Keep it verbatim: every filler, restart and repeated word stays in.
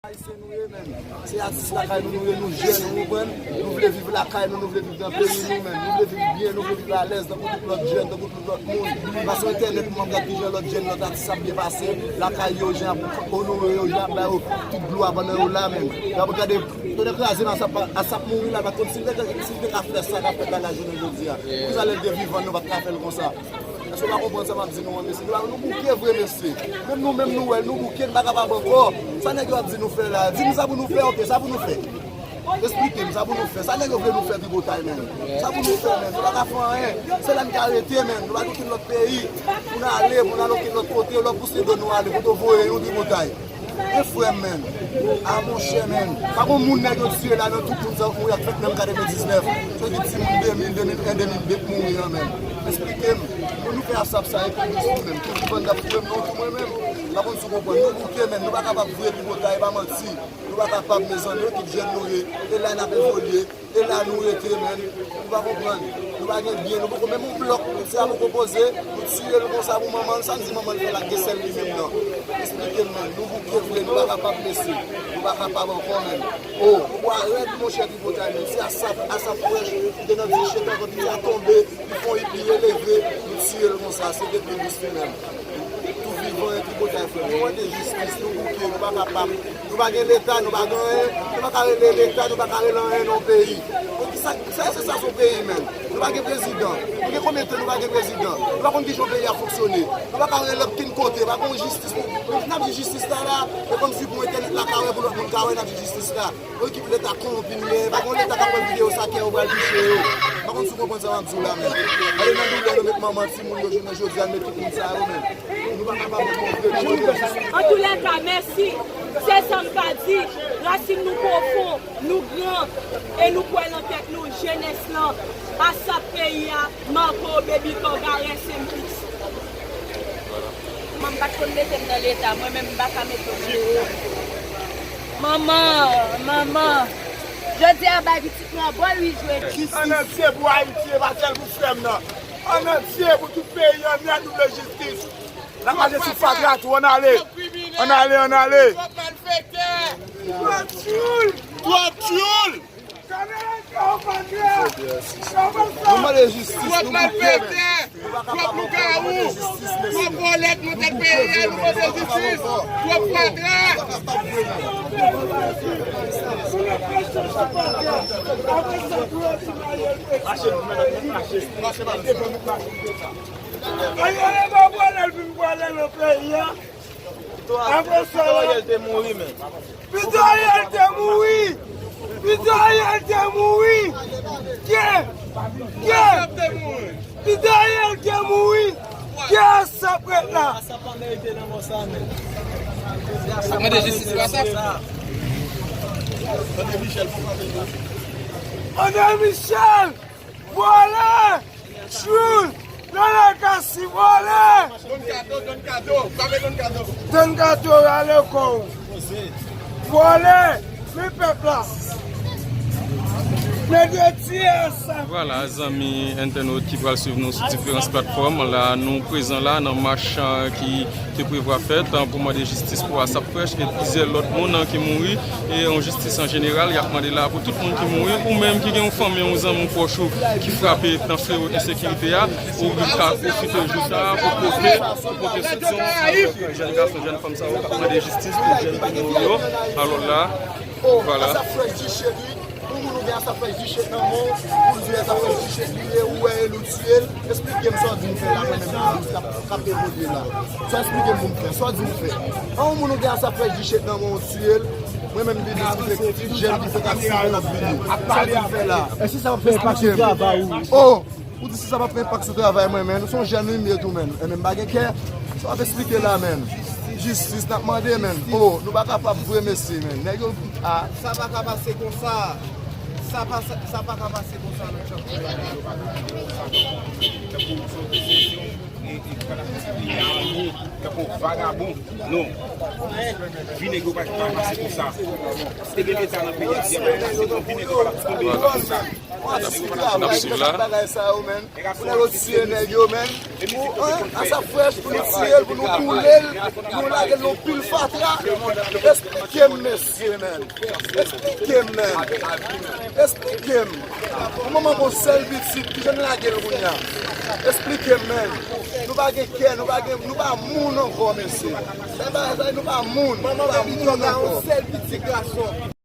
Ayisyen nou ye, menm. Se atis lakay nou nou ye, nou jèn, ou konprann? Nou vle viv lakay nou, nou vle viv nan peyi nou, menm. Nou vle viv byen, nou vle viv alèz, tankou tout lòt jèn, tankou tout lòt moun. Pa sou entènèt pou m ap gad kijan lòt jèn, lòt atis ap byen pase lakay yo, jan y ap onore yo, jan y ap ba yo tout glwa pandan yo la, menm. Y ap gade, tonnè kraze m, ASAP, ASAP mouri la, pa t konn si l te, si l te ka fè sa k ap fèt la, la jounen jodi a. Poukisa lè l te vivan, nou pa t ka fè l konsa? Èske w pa konprann sa m ap di nou an, mesye? Nou, nou bouke vre, mesye. Menm nou menm, nou wè, nou bouke, nou pa kapab ankò. Sa nèg yo ap di nou fè la? Di nou sa pou nou fè, oke, sa pou nou fè. Esplike m sa pou nou fè. Sa nèg yo vle nou fè, Tripotay, menm? Sa pou nou fè, menm? Nou pa ka fè anyen. Se la n ka rete, menm. Nou pa gen okenn lòt peyi pou n ale, pou n al okenn lòt kote. Lè w pouse do nou ale, kote w voye nou, Tripotay? E frè m, menm. A, monchè, menm. Pa gon moun nèg yo tiye la nan tout moun sa yo mouri ak fèt menm katrevendiznèf. Sa vle di timoun de mil, de mil en, de mil de k mouri an, menm. Esplike m. Pou nou fè ASAP sa, e pou nou sou menm. Pou nou vann ap fouye m, non, pou mwen menm. Pa konn si w konprann. Nou bouke, menm. Nou pa kapab vre, Tripotay, e pa manti. Nou pa kapab, mezanmi, yo ki jèn nou ye. E la n ap evolye. E la nou rete, menm. Nou pa konprann. Nou pa gen byen, nou poko menm yon blòk, se a poko poze, nou tiye l konsa pou manman l, sa n di manman l fè l ak gen sèl li menm nan. Esplike m, menm. Nou bouke vre, nou pa kapab, mesye. Nou pa kapab ankò, menm. O, bwa rèd, monchè, Tripotay, menm. Se ASAP, ASAP Fresh, ki te nan diche, tan kote li a tonbe, li fè yon hit, li releve, nou tiye l konsa. Se depi dous li menm. Tou vivan, Tripotay, frè m. Nou mande jistis, nou bouke, nou pa kapab. Nou pa gen Leta, nou pa gen anyen, nou pa ka rele Leta, nou pa ka rele anyen nan yon peyi. Bon, kisa, sa, se sa, se yon peyi, menm. Nou pa gen prezidan. Nou gen konbyen tan nou pa gen prezidan? Nou pa konn kijan yon peyi ap fonksyone. Nou pa ka rele okenn kote, pa gen yon jistis pou, n ap di jistis la la, e kòmsi pou entènèt la ka wè, pou lòt moun ka wè, n ap di jistis la. Yon ekip Leta kowonpi nou ye, pa gen yon Leta k ap wè videyo sa, kè yo pral touche yo. Pa konn si w konprann sa m ap di w la, menm. Ale nan doulè, nou met manman, timoun yo, jounen jodi a, nou met tout moun sa yo, menm. Antoulèka, mèsi. Se sa m ka di. Rasin nou pwofon, nou gran, e nou kwè nan tèt nou, jenès lan, ASAP peyi a, Marco, Baby Toga, rest in peace. Manman m pa t konn mete m nan leta, mwen menm m pa ka mete w nan leta. Manman, manman, jodi a bay pitit mwen an bò wi jwe. Ann antye pou Ayiti, e pa sèl pou frè m nan. Ann antye pou tout peyi an nèt, nou vle jistis. N ap mache sou fatra tou, ann ale. Ann ale, ann ale. Twòp malfektè. Twòp tchoul. Twòp tchoul. Nou mande jistis, nou bouke, men. Nou pa kapab ankò, nou mande jistis, mesye. Nou bouke vre, men. Nou pa kapab ankò. Mache, nou mèt mache. Mache, mache. Ariel pa vòlè, l vin vòlè nan peyi a. Apre sa, Ariel te mouri, men. Pito Ariel te mouri. Pito Ariel te mouri. Kè. Kè. Pito Ariel te mouri. Kè sa prèt la. Mande jistis pou sa. André Michel. Vòlè! Tchoul! Lòlè Kasi vòlè! Don Kato, Don Kato, pa vle Don Kato. Don Kato rale kò w. Vòlè! Men pèp la! Men de tiye sa! Vwala, zanmi entènot ki pral swiv nou sou diferans platfòm, la nou prezan la nan mach, euh, ki te prevwa fèt, euh, pou mande jistis pou ASAP Fresh e plizyè lòt moun, euh, ki mouri, e yon jistis an jeneral, y ap mande la pou tout moun ki mouri, ou menm ki gen yon fanmi, yon zanmi, yon pwòch ou ki frape nan flewo ensekirite a, ou ka pwofite jou sa a pou pote, pou pote soutyen jèn gason, jèn fanm sa yo k ap mande jistis pou jèn ki mouri yo. Alò la, vwala. Yon moun ou gen ASAP Fresh G-Shit nan men w, pou l di ASAP Fresh G-Shit li ye, ou wè e l, ou tiye l, esplike m sa w di m fè la, mwen menm jounalis k ap, k ap evolye la. Sa w esplike m pou m fè, sa w di m fè. An, yon moun ou gen ASAP Fresh G-Shit nan men w, ou tiye l, mwen menm jounalis ki fè, jèn ki fèk ap simen, n ap vini. Sa w di m fè la? Èske sa p ap fè enpak sou travay ou? Oh! Ou di si sa p ap fè enpak sou travay mwen, menn. Ou se yon jèn wi m ye tou, menn. E menn, m pa gen kè. Sa w ap esplike la, menn? Jistis n ap mande, menn. Oh, nou pa kapab vre, mesye, menn. Nèg yo, ah. Sa pa ka pase konsa. Sa pa, sa, sa pa ka pase konsa nan chanpyonat. Tankou vagabon, non. Vi nèg yo pa ka pase konsa. Si te gen Leta nan peyi a, si te gen Leta, vi nèg yo pa t ap tonbe konsa. N ap swiv la. Pou nèg yo tiye nèg yo, men. Pou, an, Asap Fresh, pou nou tiye l, pou nou boule l, nou lage l nan pil fatra. Esplike m, mesye, men. Esplike m, men. Esplike m. Yon manman gon sèl pitit, kijan n lage l kounye a? Esplike m, men. Nou pa gen kè, nou pa gen, nou pa moun ankò, mesye. Sa bagay sa, nou pa moun, nou pa moun ankò. Manman yon sèl pitit gason.